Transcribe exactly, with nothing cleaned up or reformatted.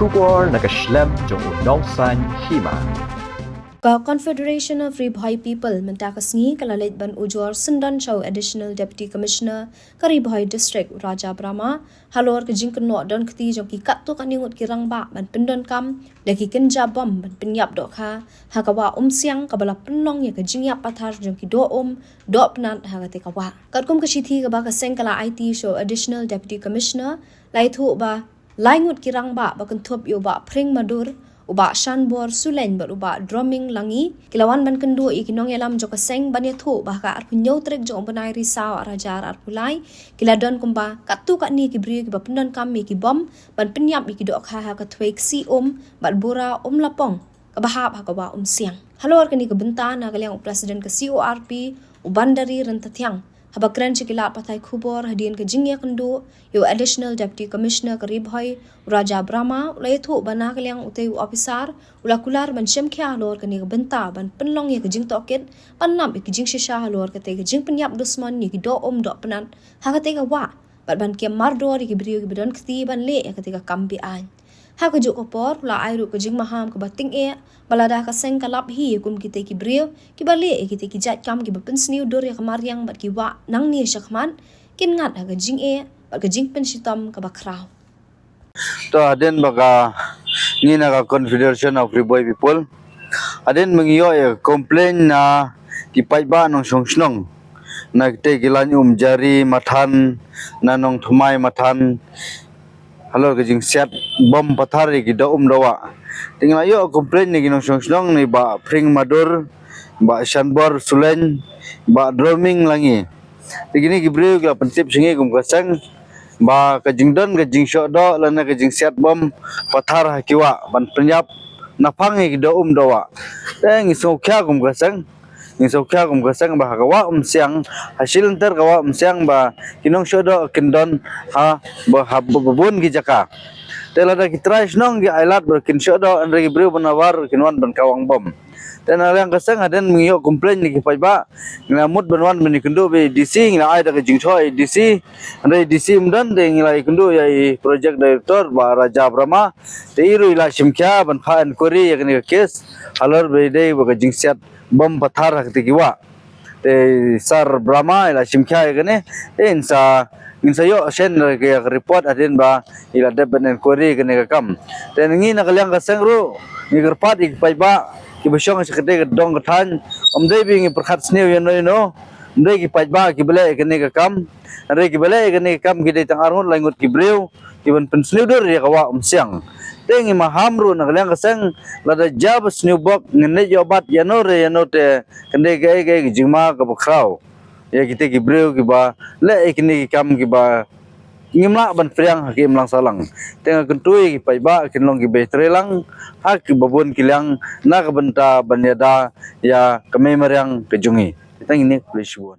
Khubor na ka shlem jong u nongsan hima. Ka Confederation of Ri Bhoi People mynta ka sngi ka la leit ban ujor syndon sha u Additional Deputy Commissioner ka Ri Bhoi District, Raja Brahma, halor ka jingkynnoh don kti jong ki katto katne ngut ki rangbah ban pyndonkam da ki kynja bom ban pynïap dohkha ha ka wah Umsiang kaba la pynlong ïa ka jingïap pathar jong ki doh um doh pnat ha kata ka wah. Katkum ka shithi kaba ka seng ka la aiti sha u Additional Deputy Commissioner, la ïathuh ba lai ngut ki rangbah ba kynthup ïa u Bah Phring Madur, u Bah Shanbor Sulein bad u Bah Droming Langi ki la wan ban kynduh ïa ki nongïalam jong ka seng ban ïathuh ba ha ka arphew hynñiew tarik jong u bnai Risaw ar hajar arphew lai ki la don kumba katto katne ki briew kiba pyndonkam ïa ki bom ban pynïap ïa ki dohkha ha ka thwei Ksi Um bad Bura Umlapong kaba hap ha ka wah Umsiang. Halor kane ka bynta na ka liang u President ka C O R P, u Bandari Ryntathiang, haba kren sha ki lad pathai khubor hadien ka jingïakynduh ïa u Additional Deputy Commissioner ka Ri Bhoi, u Raja Brahma, u la ïathuh ba na ka liang utei u ophisar u la kular ban shim khia halor kane ka bynta ban pynlong ïa ka jingtohkit ban lap ïa ka jingshisha halor katei ka jingpynïap dusmon ïa ki doh um doh pnat ha katei ka wah bad ban kem mardor ïa ki briew kiba don kti ban leh ïa katei ka kam be-aiñ. Ha kajuh ka por u la ai ruh ka jingmaham kaba tyngeh ba lada ka seng ka lap hi kum kitei ki briew kiba leh ïa kitei ki jait kam kiba pynsniew dur ïa ka mariang bad ki wah nangne shakhmat, kin ngat ha ka jingeh bad ka jingpynshitom kaba khraw. To hadien ba ka ngi na ka Confederation of Ri Bhoi People, hadien ba ngi ïoh ïa ka complain na ki paidbah nongshong shnong na kitei ki lain um Jari Mathan, na Nongthymmai Mathan, halor ka jingsiat bom pathar ïa ki doh um doh wah. Te ngi la ïoh complain na ki nongshong shnong na i Bah Phring Madur, Bah Shanbor Sulein, Bah Droming Langi. Te kine ki briew ki la pyntip sha ngi kum ka seng ba ka jingdon ka jingshoh doh lane ka jingsiat bom pathar ha ki wah ban pynïap na phang ïa ki doh um doh wah. Te ngi sngewkhia kum ka seng, ngi sngewkhia kum ka seng ba ha ka wah Umsiang, ha shilynter ka wah Umsiang ba ki nongshoh doh kin don ha ba, ha ba, ba bun ki jaka. Te lada ki trai shnong ki ai lad ba kin shoh doh, hynrei ki briew ba nabar kin wan ban kawang bom. Te na liang ka seng hadien ba ngi ïoh complain na ki paidbah, ngi la mut ban wan ban ïakynduh bad i D C, ngi la ai da ka jingthoh i D C, hynrei i D C ym don, te ngi la ïakynduh ïa i Project Director Bah Raja Brahma, te i ruh i la shim khia ban phah inquiry ïa kane ka case halor ba i dei ba ka jingsiat bom pathar ha kata ki wah. Te Sir Brahma i la shim khia ïa kane, te ngin sa, ngin sa ïoh send ïa ka report hadien ba i la dep ban inquiry ïa kane ka kam. Te ngi na ka liang ka seng ruh ngi kyrpad ïa ki paidbah kiba shong sha katei ka dong ka thaiñ, ym dei ba ngi pyrkhat sniew ïano ïano, ym dei ki paidbah kiba leh ïa kane ka kam, hynrei kiba leh ïa kane ka kam ki dei tang arngut laingut ki briew kiban pynsniew dur ïa ka wah Umsiang. Te ngi maham ruh na ka liang ka seng, lada jia ba sniew bok ngin leit ïoh bat ïano re ïano, te kan dei kaei kaei ka jingma kaba khraw ïa kitei ki briew kiba leh ïa kine ki kam kiba ngim lah ban pdiang ha ka imlang sahlang. Te nga kyntu ïa ki paidbah kin long kiba ïatrei lang ha kiba bun ki liang na ka bynta ban ïada ïa ka mei mariang ka jong ngi. Te tang ine, khublei shibun.